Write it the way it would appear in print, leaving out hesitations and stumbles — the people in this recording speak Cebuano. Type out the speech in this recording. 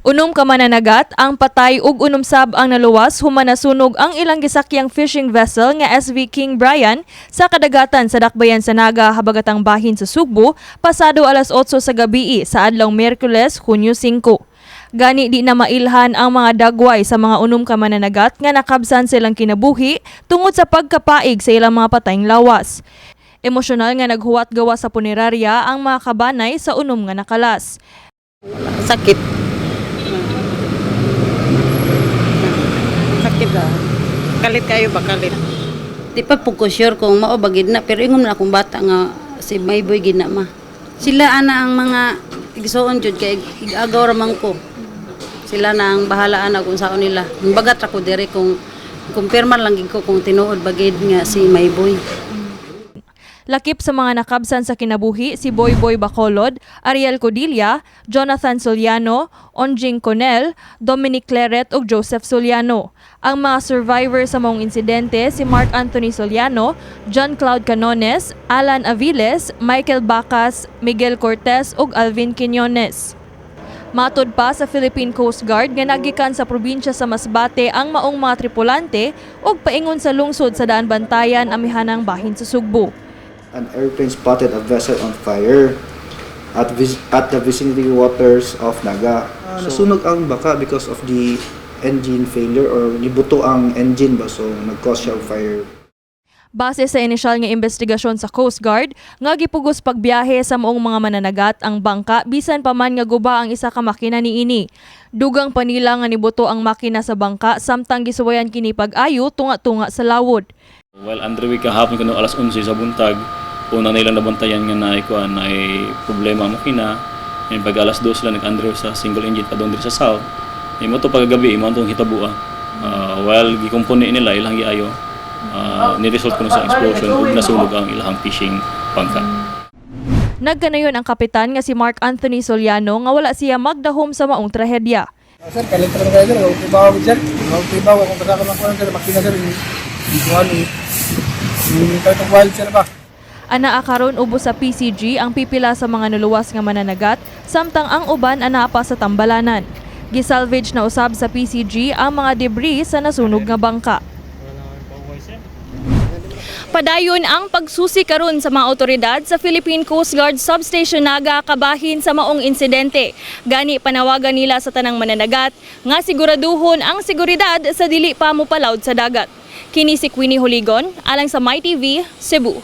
Unom ka mananagat ang patay ug 6 sab ang naluwas human nasunog ang ilang gisakyang fishing vessel nga SV King Brian sa kadagatan sa Dakbayan sa Naga, habagatang bahin sa Sugbo, pasado alas 8 sa gabii sa adlaw Miyerkules, Hunyo 5. Gani di na mailhan ang mga dagway sa mga 6 ka mananagat nga nakabsan silang kinabuhi tungod sa pagkapaig sa ilang mga patayng lawas. Emosyonal nga naghuwat gawa sa punerarya ang mga kabanay sa 6 nga nakalas. Sakit. Sakit ah. Kalit kayo ba kalit? Di pa po ko sure kung mao ba gid na, pero ingon na akong bata nga si Mayboy gid na ma. Sila ana ang mga igsuon jud kay igagaw ra man ko. Sila na ang bahala ana kung saon nila. Bagat ra ko diri kung kumpirma lang gid ko kung tinuod ba gid nga si Mayboy. Lakip sa mga nakabsan sa kinabuhi si Boy Boy Bacolod, Ariel Codilla, Jonathan Soliano, Onjing Conel, Dominic Claret ug Joseph Soliano. Ang mga survivor sa maong insidente si Mark Anthony Soliano, John Cloud Canones, Alan Aviles, Michael Bacas, Miguel Cortez ug Alvin Quinones. Matod pa sa Philippine Coast Guard nga nagikan sa probinsya sa Masbate ang maong mga tripulante ug paingon sa lungsod sa Daan Bantayan, amihanang bahin sa Sugbo. An airplane spotted a vessel on fire at the vicinity waters of Naga. Nasunog ang baka because of the engine failure or nibuto ang engine ba, so nag-cause siya of fire. Base sa inisyal nga investigasyon sa Coast Guard, nga gipugos pagbiyahe sa maong mga mananagat ang bangka bisan pa man nga guba ang isa ka makina niini. Dugang pa nila nga nibuto ang makina sa bangka samtang gisuwayan kini pag-ayo tunga-tunga sa lawod. Well, underway kahapon kuno alas 11 sa buntag, una nilang nabantayan nga na ikuan ay problema ang makina. And pag alas 2 sila nag-underway sa single engine padung diri sa south. Ay mo to paggabi mo atong hitabua. While gikompone nila ilang giayo, ni-result kuno sa explosion ug nasunog ang ilang fishing bangka. Nagkanayon ang kapitan nga si Mark Anthony Soliano nga wala siya magdahom sa maong trahedya. Sir, kalit lang kayo, sir. Huwag tibaw, sir. Huwag tibaw. Kung kasama lang ko sir, makina, sir. Ikuhan, eh. Yung wild, sir ba? Anaa karon ubos sa PCG ang pipila sa mga nuluwas nga mananagat samtang ang uban anaa pa sa tambalanan. Gisalvage na usab sa PCG ang mga debris sa nasunog nga bangka. Padayon ang pagsusi karon sa mga otoridad sa Philippine Coast Guard Substation Naga kabahin sa maong insidente. Gani panawagan nila sa tanang mananagat nga siguraduhon ang seguridad sa dili pa mopalawd sa dagat. Kini si Queenie Holigon alang sa MyTV, Cebu.